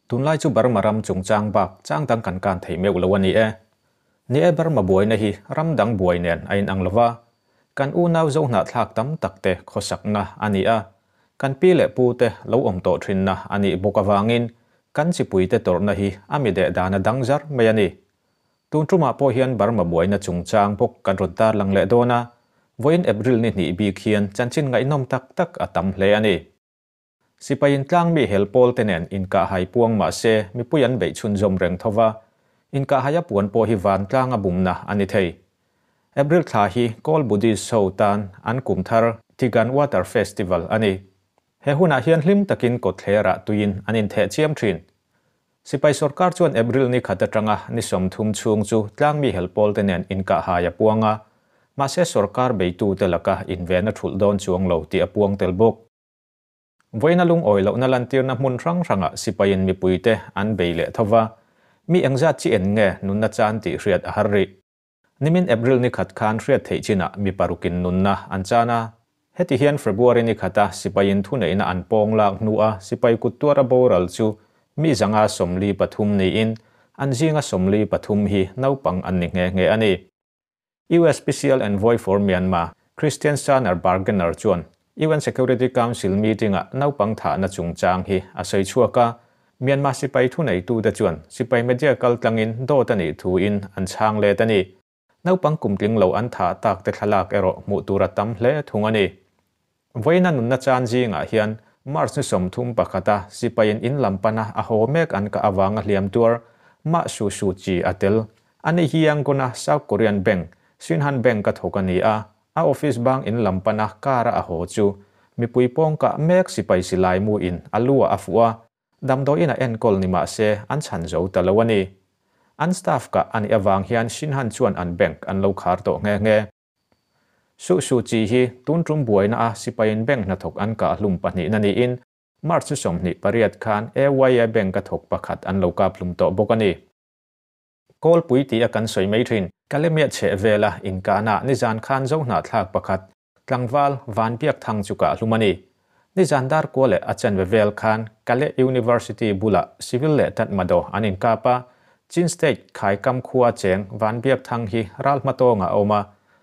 Tunlai chu Burma ram chungchang bak chang dang kan kan thei meuh lo a ni e. Ni e Burma buaina hi ram dang buai nen a inang lova, kan unau Zohnahthlak tam tak te khawsakna a ni a, kan pi leh pu te lo awm tawh thinna a nih bawk avangin kan chipui te tawrhna hi a mi deh dan a dang zar mai a ni. Tun tumah pawh hian Burma buaina chungchang bawk kan rawn tarlang leh dawn a, vawiin April ni hnih bik hian chanchin ngaihnawm tak tak a tam hle a ni. Sipai intlang mi hel pawl te nen inkahhai puang mah se mipui an beih chhunzawm reng tho va, inkahhaia puan pawh hi vantlang a bumna a ni thei. April thla hi Kawl Buddhist ho tan an kum thar Tigan Water Festival a ni. He hunah hian hlim takin kawtthlerah tuiin an intheh chiam thin. Sipai sorkar chuan April ni khat atanga ni 30 chhung chu tlangmi hel pawl te nen inkahhai a puang a, mahse sorkar beitute laka inven a thulh dawn chuang lo tih a puang tel bawk. Vawiina lungawi lohna lantirna hmun hrang hrangah sipaiin mipuite an bei leh tho va, mi engzat chi en nge nunna chan tih hriat a har rih. Nimin April ni khat khan hriat theih chinah mi parukin nunna an chan a. Heti hian February ni khata sipaiin thuneihna an pawng lak hnua sipai kut tuara boral chu mi 143 niin an zinga 43 hi naupang an ni nghe nghe a ni. US Special Envoy for Myanmar, Christian Saner Bargener chuan UN Security Council meeting-ah naupang thahna chungchang hi a sawi chhuak a, Myanmar sipai thuneitute chuan sipai media kaltlangin dawt a nih thuin an chhang let a ni. Naupang kumtling lo an thah tak te thlalak erawh hmuh tur a tam hle thung a ni. Vawiina nunna chan zingah hian March ni 31-a sipaiin in lam pana a haw mek an kah avanga hliam tuar mah Su Suu Kyi a tel. Ani hi Yangon-a South Korean Bank, Shinhan Bank a thawk a ni a, a office bang in lam pana car-a a haw chu mipui pawng kah mek sipai silai mu in a lu-ah a fuh a, damdawiin a enkawl ni mah se an chhan zo ta lo a ni. An staff kah a nih avang hian Shinhan chuan an bank an lo khar tawh nghe nghe. Su Suu Kyi hi tun tum buaina a sipaiin bank hnathawk an kah hlum pahnihna niin March 28 khan AYA Bank a thawk pakhat an lo kap hlum tawh bawk a ni. Kawlpui tih a kan sawi mai thin. Kalemia chheh vela inkahna nizan khan Zohnahthlak pakhat tlangval Vanbiak Thang chu kah hlum a ni. Nizan dar kua leh a chanve vel khan Kale University bulah civil leh Tatmadaw an inkap a, Chin State Khaikam khua cheng Vanbiak Thang hi ral hmatawngah a awm a,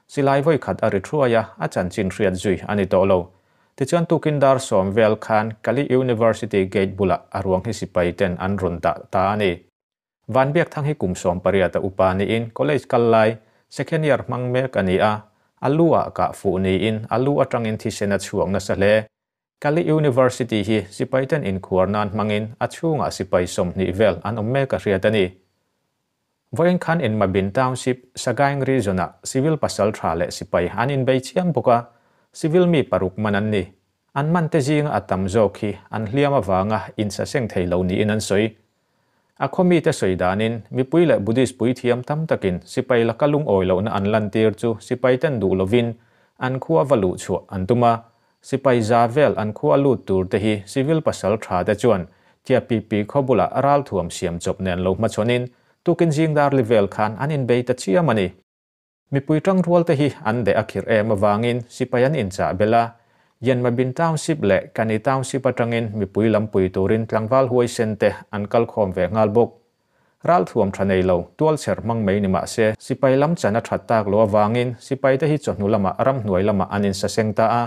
silai vawi khat a ri thuai a, a chanchin hriat zui a ni tawh lo. Tichuan tukin dar 10 vel khan Kali University gate bulah a ruang hi sipai ten an rawn dah ta a ni. Vanbiak Thang hi kum 18 a upa niin college kal lai second year hmang mek a ni a, a lu-ah kah fuh niin a lu atangin thisen a chhuak nasa hle. Kali University hi sipai ten inkhuar nan hmangin a chhungah sipai 20 vel an awm mek a hriat a ni. Vawiin khan Inmabin Township, Sagaing Region-ah civil pasal tha leh sipai an inbei chiam bawk a, civil mi paruk man an ni. An man te zinga a tam zawk hi an hliam avanga insaseng thei lo niin an sawi. A khaw mite sawi danin mipui leh Buddhist puithiam tam takin sipai laka lungawi lohna an lantir chu sipai ten duh lovin an khua va luh chhuah an tum a, sipai za vel an khua lut tur te hi civil pasal tha te chuan tia pipi khaw bulah ral thuam siam chawp nen lo hmachhawnin tukin zingdar li vel khan an inbei ta chiam a ni. Mipui tang rual te hi an deh a khirh em avangin sipai an inchah bel a, Yanmabin Township leh Kani Township atangin mipui lampui turin tlangval huai sen te an kal khawm ve nghal bawk. Ral thuam tha nei lo, tual chher hmang mai ni mah se, sipai lam chan a that tak lo avangin sipai te hi chawhnu lamah ramhnuai lamah an insaseng ta a,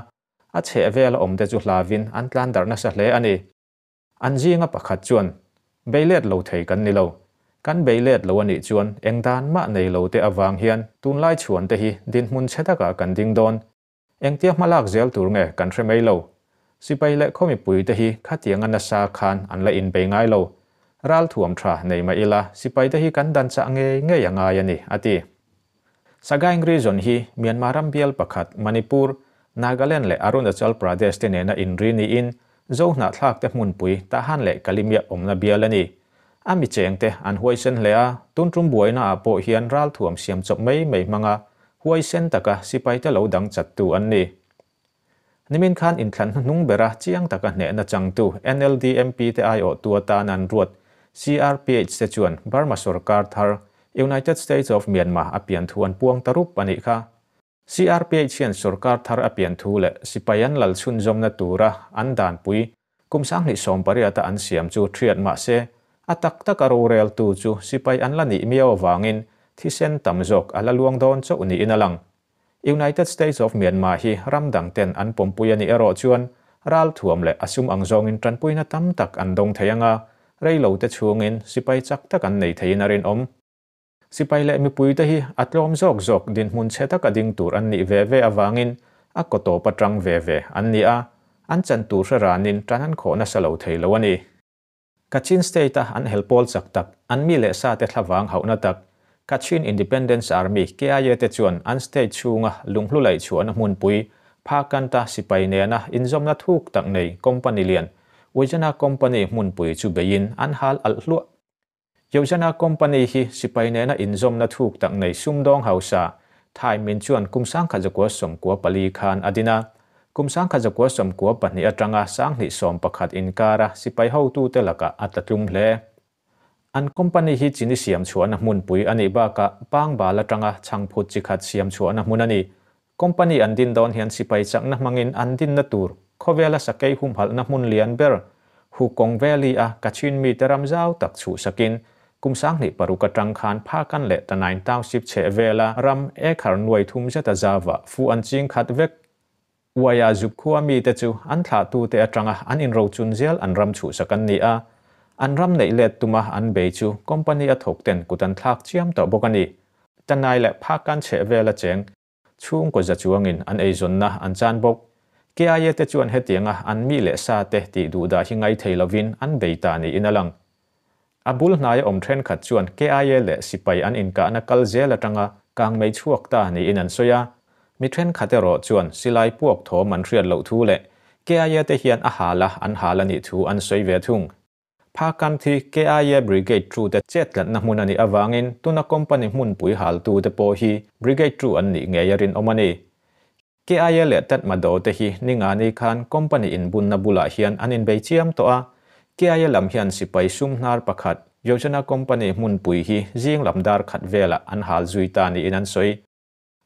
a chheh vel a awm te chu hlavin an tlan darh nasa hle a ni. An zinga pakhat chuan beilet lo thei kan ni lo. Kan beilet lo a nih chuan eng dan mah nei lo te awang hian tunlai chhuan te hi dinhmun chhe takah kan ding dawn. Engtia hmalak zel tur nge kan hre mai lo. Sipai leh khaw mipui te hi khatianga nasa khan an la inbei ngai lo. Ral thuam tha nei mah ila sipai te hi kan dan chah ngei ngei a ngai a ni, a ti. Sagaing Region hi Myanmar ram bial pakhat Manipur, Nagaland leh Arunachal Pradesh te nena inri niin Zohnahthlak te hmunpui Tahan leh Kalimia awmna bial a ni. A mi cheng te an huaisen hle a, tun tum buaina ah pawh hian ral thuam siam chawp mai mai hmanga huaisen taka sipai te lo dang chattu an ni. Nimin khan inthlan hnuhnung bera chiang taka hnehna changtu NLD MP te aiawh tu atan an ruat CRPH te chuan Burma sarkar thar United States of Myanmar a pian thu an puang ta rup a nih kha. CRPH hian sarkar thar a pian thu leh sipai an lal chhun zawmna tura an danpui kum 2018 an siam chu thiat mah se. A tak taka roreltu chu sipai an la nih miau avangin thisen tam zawk a la luang dawn chauh niin a lang. United States of Myanmar hi ram dang ten an pawmpui a nih erawh chuan ralthuam leh a sum ang zawngin tanpuina tam tak an dawng thei ang a, rei lo te chhungin sipai chak tak an nei theiin a rinawm. Sipai leh mipuite hi a tlawm zawk zawk dinhmun chhe taka ding tur an nih ve ve avangin a kaw tawp atang ve ve an ni a, an chan tur hre ranin tan an khawh nasa lo thei lo a ni. Kachin State-a an hel pawl chak tak, an mi leh sate thlavang hauhna tak, Kachin Independence Army, KIA, te chuan an state chhunga lunghlu laih chhuahna hmunpui Phakanta sipai nena inzawmna thuk tak nei company lian Ujana Company hmunpui chu beiin an hal alh hluah. Yojana Company hi sipai nena inzawmna thuk tak nei sumdawng hausa Thai Min chuan kum 1994 khan a din a. Kum 1992 atanga 2011 inkara sipai hotute lakah a tlatlum hle. An company hi chini siam chhuahna hmunpui a nih bakah pangbal atanga chhangphut chi khat siam chhuahna hmun a ni. Company an din dawn hian sipai chakna hmangin an dinna tur khawvela sakei humhalhna hmun lian ber Hukawng Valley a Kachin mite ram zau tak chhuhsakin kum 2006 atang khan Phakan leh Tanain Township chheh vela ram acre nuai thum zeta zava fu an ching khat vek. Uaia zuk khua mite chu an thlahtute atanga an inrochun zel an ram chhuhsak an ni a, an ram neih let tuma an bei chu company a thawk ten kut an thlak chiam tawh bawk a ni. Tanai leh Phakan chheh vela cheng chhungkaw za chuangin an eizawnna an chan bawk. KIA te chuan hetianga an mi leh sa te tih duhdah hi ngai thei lovin an bei ta niin a lang. A bul hnaia awm thenkhat chuan KIA leh sipai an inkahna kal zel atanga kangmei chhuak ta niin an sawi a. Mi thenkhat erawh chuan silai puak thawm an hriat loh thu leh KIA te hian a hal a an hal a nih thu an sawi ve thung. Phakam thi KIA Brigade 2 te chet tlatna hmun a nih avangin tuna company hmunpui haltu te pawh hi Brigade 2 an nih ngei a rinawm a ni. KIA leh Tatmadaw te hi ningani khan company inbunna bulah hian an inbei chiam tawh a. KIA lam hian sipai sum hnar pakhat Yojana company hmunpui hi zing lam dar khat velah an hal zui ta niin an sawi.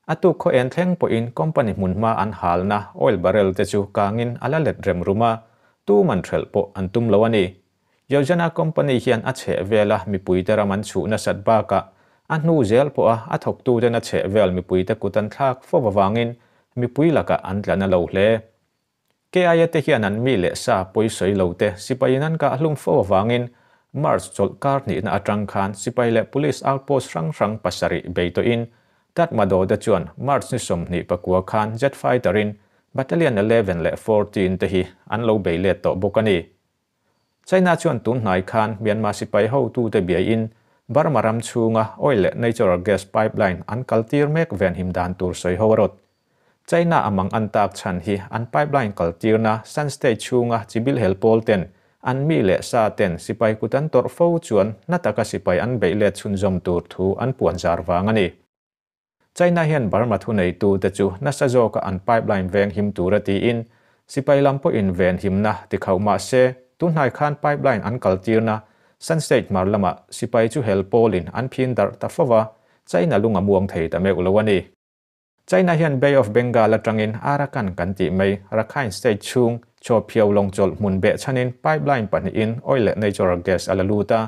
A tuk khaw en thleng pawhin company hmunhma an halna oil barrel te chu kangin a la let rem rum a, tu man thelh pawh an tum lo a ni. Yojana company hian a chheh vela mipuite ram an chhuh nasat bakah a hnu zel pawha a thawktuten a chheh vel mipuite kut an thlak fo avangin mipui lakah an tla na lo hle. KIA te hian an mi leh sa pawisawi lo te sipaiin an kah hlum fo avangin March chawlh kar hnihna atang khan sipai leh police outpost hrang hrang pasarih bei tawhin Tatmadaw te chuan March ni 29 khan jet fighter in Battalion 11 leh 14 te hi an lo bei let tawh bawk a ni. China chuan tun hnai khan Myanmar sipai hotu te biaiin Burma ram chhunga oil leh natural gas pipeline an kaltir mek ven him dan tur sawi ho rawt. China amang an tak chan hi an pipeline kaltirna Shan State chhunga chibil hel pawl ten an mi leh sa ten sipai kutan tor fo chuan na taka sipai an bei let chhun zawm tur thu an puan zar wang ani. China hian Burma thu nei tu te chu nasa zawka an pipeline veng him tur a tiin sipai lam pawh in ven himna ti khau ma se tunhnai khan pipeline an kaltirna Shan State mar lama sipai chu hel pawlin an phin dar ta fova China lunga muang thei ta meuh lo ani. China hian Bay of Bengal atangin Arakan kan ti mai Rakhine State chung Chawphiau long chawlh hmun beh chanin pipeline pahnihin oil leh natural gas a la lut a,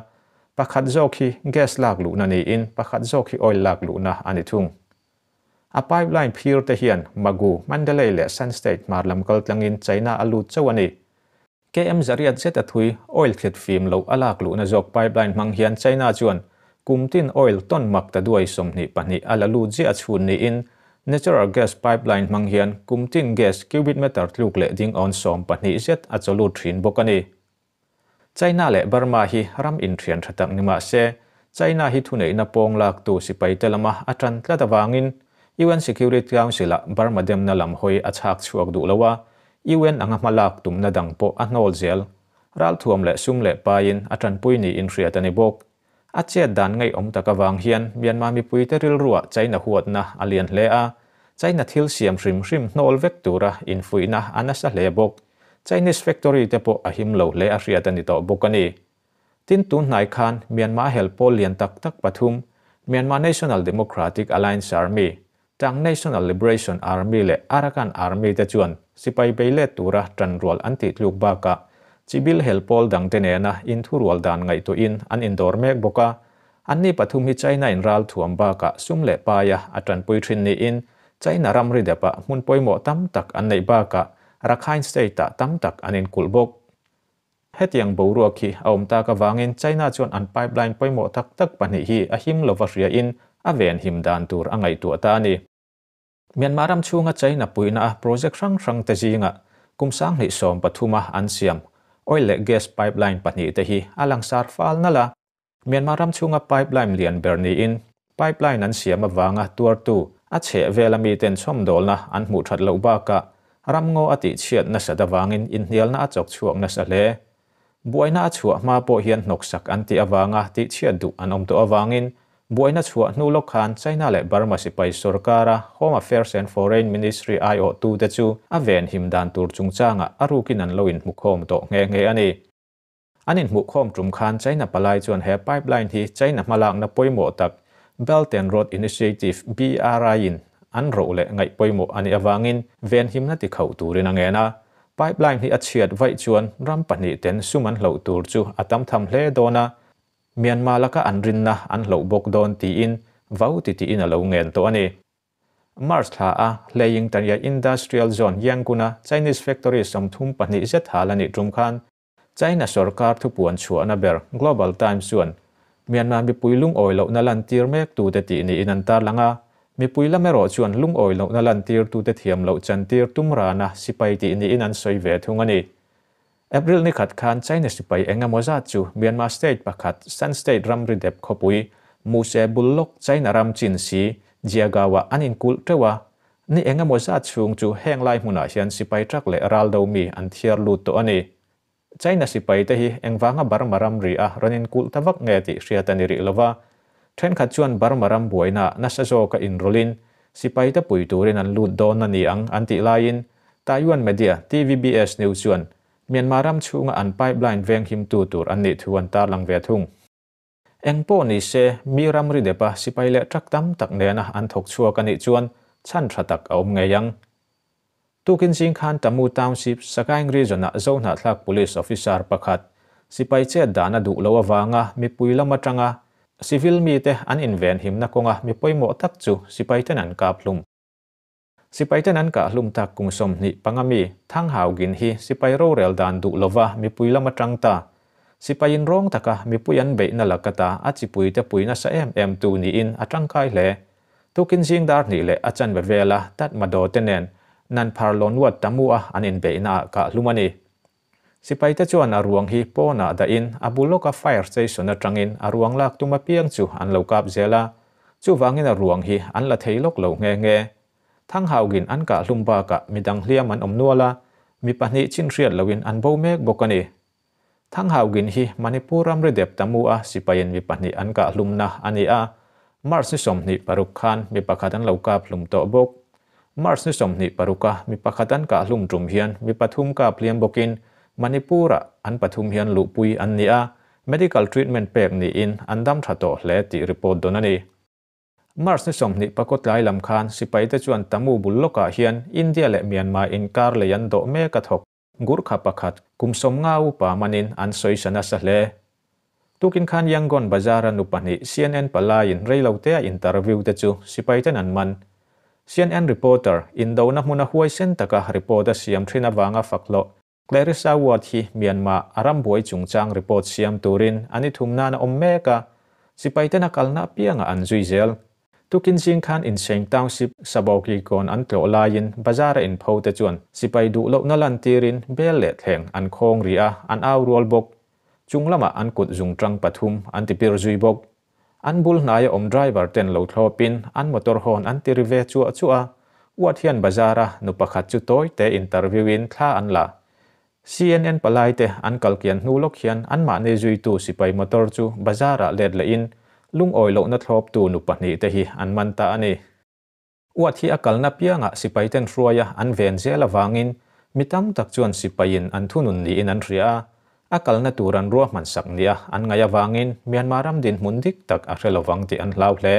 pakhat zawk hi gas lak luhna niin pakhat zawk hi oil lak luhna a ni thung. A pipeline phir te hian Magu, Mandalay leh Shan State hmar lam kal tlangin China a lut chauh a ni. KM zariat zet a thui oil thlit fim lo a lak luhna zawk pipeline hmang hian China chuan kumtin oil ton mak ta duai 22 a la lut zia chhun niin natural gas pipeline hmang hian kumtin gas cubic meter tluk leh ding on 12 zet a chawlut thin bawk a ni. China leh Burma hi ram in thian tha tak ni ma se China hi thuneihna pawng lak tu sipai te lama a tan tlat awangin UN Security Council a Burma demna lam hoi a chhak chhuak duh lowa UN anga hmalak tumna dang pawh a hnawl zel ral thuam leh sum leh pain a tanpui ni in hriat ani bawk. A chet dan ngai awm tak awang hian Myanmar mipui te rilruah China huatna a lian hle a, China thil siam hrim hrim hnawl vek tura infuihna a nasa hle bawk. Chinese factory te pawh a him lo hle a hriat ani tawh bawk a ni. Tin tun hnai khan Myanmar hel pawl lian tak tak pathum Myanmar National Democratic Alliance Army, Tang National Liberation Army leh Arakan Army te chuan sipai bei let tura tanrual an tih tluk bakah Chibil hel pawl dangte nena inthurual dan ngaihtuahin an indawr mek bawk a. Anni pathum hi China-in ralthuam bakah sum leh paia a tanpui thin niin China ramri depah hmun pawimawh tam tak an neih bakah Rakhine State-ah tam tak an inkulh bawk. Hetiang boruak hi a awm tak avangin China chuan an pipeline pawimawh tak tak pahnih hi a him lova hriain a venhim dan tur a ngaihtuah ta a ni. Myanmar ram chhunga China puihna a project hrang hrang te zingah kum 2013 a an siam oil leh gas pipeline pahnih te hi a langsar fal nalh a. Myanmar ram chhunga pipeline lian ber niin pipeline an siam avanga tuartu a chhehvela miten chhawmdawlna an hmuh that loh bakah ramngaw a tihchhiat nasat avangin inhnialna a chawk chhuak nasa hle. Buaina a chhuah hma pawh hian hnawksak an tih avanga tihchhiat duh an awm tawh avangin buaina chhuah hnu lawk khan China leh Burma sipai sorkara Home Affairs and Foreign Ministry aiawhtute chu a venhim dan tur chungchangah a rukin an lo inhmukhawm tawh nghe nghe a ni. An inhmuhkhawm tum khan China palai chuan he pipeline hi China hmalakna pawimawh tak Belt and Road Initiative, BRI, in an roh leh ngaih pawimawh a nih avangin venhimna tikhauh turin a ngen a. Pipeline hi a chhiat vaih chuan ram pahnih ten sum an hloh tur chu a tam tham hle dawn a, Myanmar laka an rinna an hloh bawk dawn tiin vau titiin a lo ngen tawh a ni. March thla a Hleyingtanya Industrial Zone Yangon-a Chinese factory 32 zet hal a nih tum khan China sorkar thupuan chhuahna ber Global Times chuan Myanmar mipui lungawi lohna lantir mek tute tih niin an tarlang a, mipui lam erawh chuan lungawi lohna lantir tute thiam loh chantir tum rana sipai tih niin an sawi ve thung a ni. April ni khat khan China sipai eng emaw zat chu Myanmar state pakhat Shan State ramri dep khawpui Muse bul lawk China ram chin si Jiagao-ah an inkulh teuh a, ni eng emaw zat chhung chu heng lai hmunah hian sipai truck leh raldo mi an thiar lut tawh a ni. China sipai te hi engvanga Burma ramri a rawn inkulh ta vak nge tih hriat a ni rih lova, thenkhat chuan Burma ram buaina nasa zawka inrawlhin sipai te pui turin an lut dawn a ni ang an tih laiin Taiwan media TVBS News chuan Myanmar ram chhunga an pipeline venghimtu tur an nih thu an tarlang ve thung. Eng pawh ni se, mi ramri depa sipai leh truck tam tak nena an thawk chhuak a nih chuan chhan tha tak a awm ngei ang. Tukin zing khan Tamu Township, Sagaing Region-ah Zohnahthlak Police Officer pakhat sipai chet dan a duh loh avanga mipui lam atanga civil mite an invenhimna kawnga mi pawimawh tak chu sipaiten an kap hlum. Sipaiten an kah hlum tak kum 25 mi Thang Haugin hi sipai rorel dan duh lova mipui lam atang ta. Sipaiin rawng taka mipui an beihna lakata a chipuite pui nasa em em tu niin a tangkai hle. Tukin zing dar hnih leh a chanve vela Tatmadaw te nen Nan Phar Lawnwat Tamu a an inbeihna ah kah hlum a ni. Sipaite chuan a ruang hi pawnah dahin a bul lawka fire station atangin a ruang lak tum apiang chu an lo kap zel a, chuvangin a ruang hi an la thei lawk lo nghe nghe. Thanghaugin an kah hlum bakah midang hliam an awm nual a, mi pahnih chin hriat loin an bo mek bawk a ni. Thanghaugin hi Manipur ramri dep Tamu a sipaiin mi pahnih an kah hlumna a ni a, March ni 26 khan mi pakhat an lo kap hlum tawh bawk. March ni 26 a mi pakhat an kah hlum tum hian mi pathum kap hliam bawkin Manipur-ah an pathum hian luhpui an ni a, medical treatment pek niin an dam tha tawh hle tih report dawn a ni. March ni 20 tlai lam khan sipaite chuan Tamu bul lawkah hian India leh Myanmar inkar lei an dawh mek a thawk. Gurkha pakhat kum 50 upa manin an sawisa nasa hle. Tukin khan Yangon Bazar-a nu pahnih CNN palaiin reilotea interview te chu sipaiten an man. CNN reporter indona hmuna huaisen taka report a siam thin avanga fak hlawh. Clarissa Ward hi Myanmar a rambuai chungchang report siam turin an i thum nan a awm mek a, sipaiten a kalna apianga an zui zel. Tukin zing khan Insein Township Saboki kawn an tlawh laiin bazar a inpho te chuan sipai duh lohna lantirin bel leh thleng an khawng ri a, an au rual bawk. Chung lamah an kut zungtang pathum an tipir zui bawk. An bul hnaia awm driver ten lo thlawpin an motor horn an ti ri ve chuah chuah a, Ward hian bazar a nu pakhat chu tawi te interview in thla an la. CNN palai te an kalkian hnu lawk hian anmahni zuitu sipai motor chu bazar ah let lehin lungawi lohna thlawptu nu pahnih te hi an man ta a ni. Ward hi a kalna piangah sipai ten hruaia an ven zel avangin mi tam tak chuan sipaiin an thunun niin an hria a, a kalna tur an ruahman sak nia an ngaih avangin Myanmar ram dinhmun dik tak a hre lovang tih an hlau hle.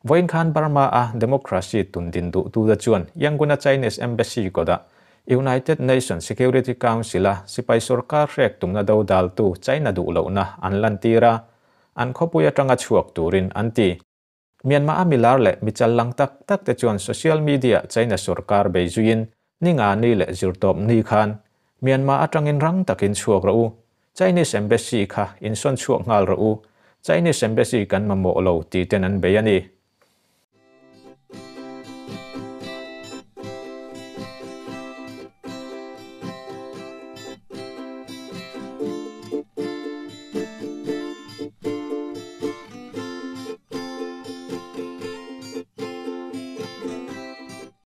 Vawiin khan Burma a democracy tun din duh tu te chuan Yangon-a Chinese Embassy kawtah United Nations Security Council-a sipai sorkar hrek tumna dodaltu China duh lohna an lantir a, an khawpui atanga chhuak turin an ti. Myanmar-a milar leh michal lang tak tak te chuan social media China sorkar bei zuiin ninga ni leh zirtawp ni khan Myanmar atangin rang takin chhuak rawh u, Chinese Embassy kha insawn chhuak nghal rawh u, Chinese Embassy kan mamawh lo ti ten an bei a ni.